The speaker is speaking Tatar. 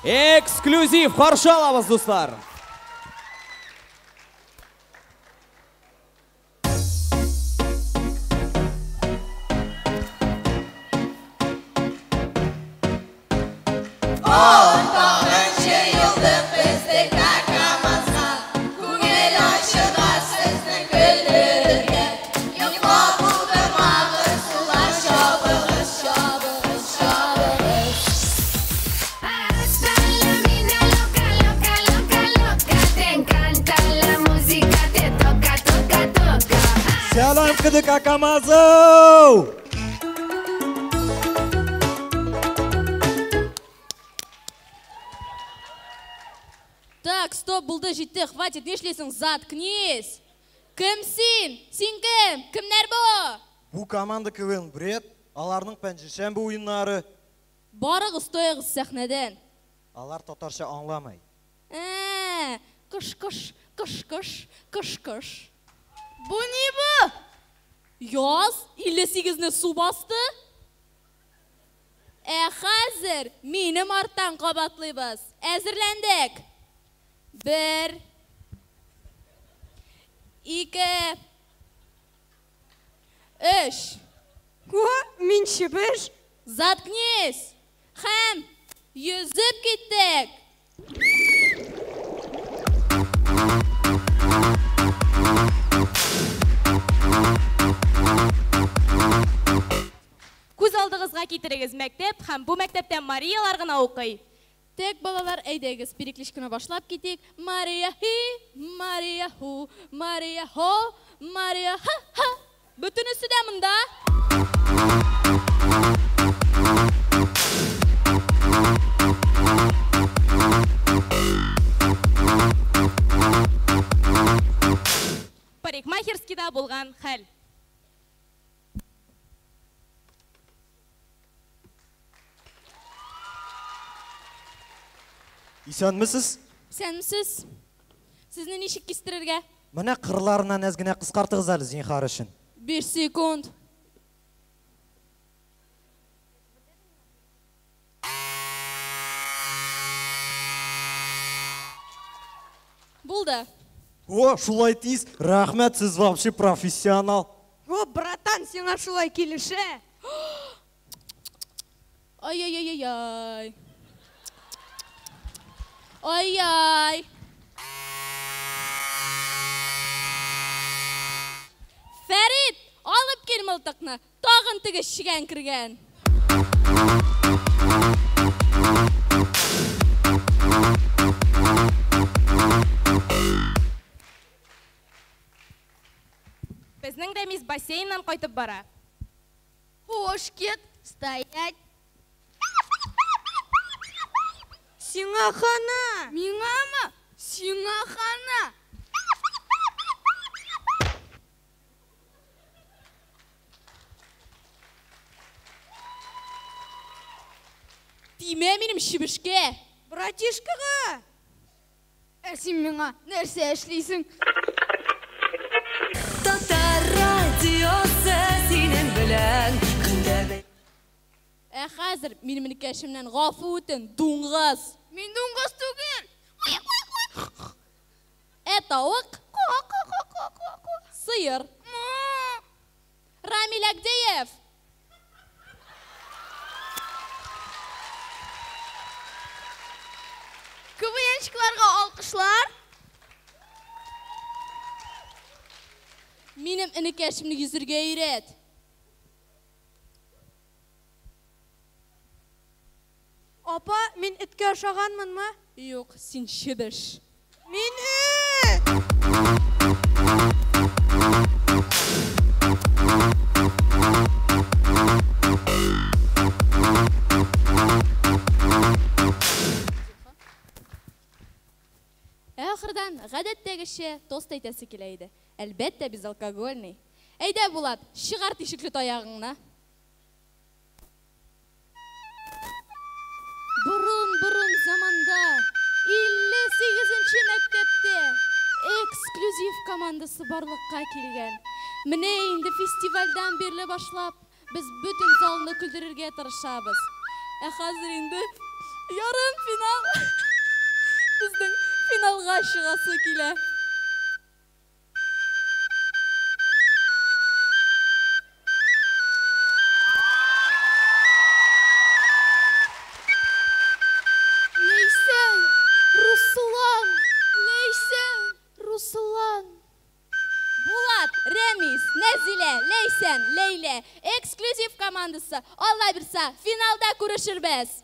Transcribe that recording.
Эксклюзив каршы алабыз, дуслар. Сәлам, КДК КАМАЗы! Так, стоп, булды, җитте, хватит, нишлисең? Заткнись! Кем син? Син кем? Кемнәр бу? Бу команда КВН Бред, аларның пәнҗешәмбе уеннары. Барыгыз, тоегыз сәхнәдән. Алар татарча аңламый. Ә, кыш-кыш, кыш-кыш, кыш-кыш. Бу ни бу? Яз, 58-не су басты. Ә хәзер минем арттан кабатлыйбыз. Әзерләндек. Бер, ике, өч. Ко, мин чебеш. Заткнись! Һәм йөзеп киттек! Күз алдыгызга китерегез, мәктәп һәм бу мәктәптә Мариялар гына укый. Тек, балалар, әйдәгез, перекличканы башлап китик. Мария хи, Мария ху, Мария хо, Мария ха-ха. Бөтенесе дә монда. Парикмахерскийда булган хәл. Исәнмесез? Исәнмесез. Сезне ничек кистерергә? Менә кырларыннан әз генә кыскартыгыз әле, зинһар өчен. 5 секунд. Булды. О, шулай тиз. Рәхмәт, сез вообще профессионал. О, братан, сиңа шулай килешә. Ай-яй-яй-яй. Ай-яй. Фәрит, алып кил мылтыкны. Тагын теге чегән кергән. Безнең Рәмис бассейннан кайтып бара. Хош, кет, стоять. Сиңа хана. Миңамы? Сиңа хана. Тимә минем чебешкә. Братишкага. Ә син миңа нәрсә эшлисең? Татар радиосы синең белән көндә Ә хәзер минем энекәшемнән гафу үтен, дуңгыз. Мин дуңгыз түгел. Ә тавык? Сыер. Рамил Агдеев. КВНщикларга алкышлар. Минем энекәшемне йөзергә өйрәт. Апа, мин эткә ошаганмынмы? Юк, син чебеш. Мин эт! Ә ахырдан, гадәттәгечә, тост әйтәсе килә иде. Әлбәттә, безалкогольный. Әйдә, Булат, чыгар тишекле таягыңны. Борын-борын заманда 58 нче мәктәптә эксклюзив командасы барлыкка килгән. Менә инде фестивальдән бирле башлап, без бөтен залны көлдерергә тырышабыз. Ә хәзер инде Ярым финал. Безнең финалга чыгасы килә. Ләйсән, Руслан, Ләйсән, Руслан. Булат, Рәмис, Нәзилә, Ләйсән, Ләйлә, эксклюзив командасы. Алла бирса, финалда күрешербез.